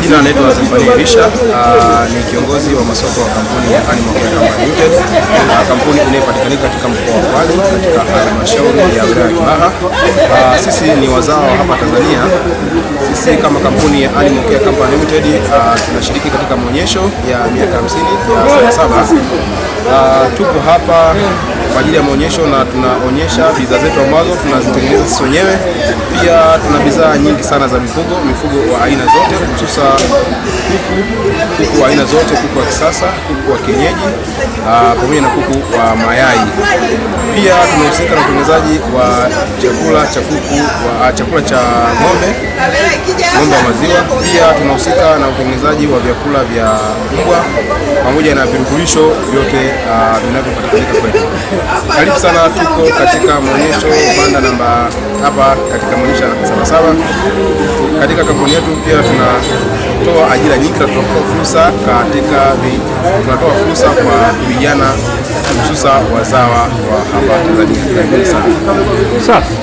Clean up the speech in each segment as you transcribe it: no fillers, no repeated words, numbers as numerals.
Majina anaitwa Zefania Elisha, ni kiongozi wa masoko wa kampuni ya Animal Care Company Limited, kampuni inayopatikanika katika mkoa wa Pwani katika halmashauri ya wilaya ya Kibaha. Sisi ni wazao hapa Tanzania. Sisi kama kampuni ya Animal Care Company Limited tunashiriki katika maonyesho ya miaka 50 ya Sabasaba. Tupo hapa kwa ajili ya maonyesho na tunaonyesha bidhaa zetu ambazo tunazitengeneza sisi wenyewe. Pia tuna bidhaa nyingi sana za mifugo, mifugo wa aina zote, hususa kuku, kuku wa aina zote, kuku wa kisasa, kuku wa kienyeji, pamoja na kuku wa mayai. Pia tunahusika na utengenezaji wa chakula cha kuku, wa chakula cha ng'ombe, ng'ombe wa maziwa. Pia tunahusika na utengenezaji wa vyakula vya mbwa pamoja na virutubisho vyote vinavyopatikana kwetu. Karibu sana, tuko katika maonyesho banda namba hapa katika maonyesho ya Sabasaba. Katika kampuni yetu pia tunatoa ajira nyingi na tunatoa fursa katika tunatoa fursa kwa vijana hususa wazawa wa hapa Tanzania. Karibuni sana. Safi.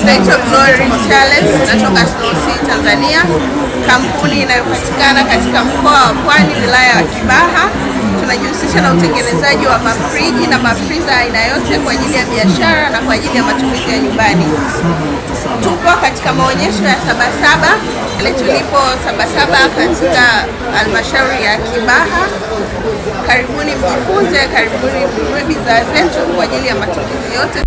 Naitwa Glory Charles, natoka Snow Sea Tanzania, kampuni inayopatikana katika mkoa wa Pwani, wilaya ya Kibaha. Tunajihusisha na utengenezaji wa mafriji na mafriza aina yote kwa ajili ya biashara na kwa ajili ya matumizi ya nyumbani. Tupo katika maonyesho ya Sabasaba, ile tulipo Sabasaba katika halmashauri ya Kibaha. Karibuni mjifunze, karibuni mnunue bidhaa zetu kwa ajili ya matumizi yote.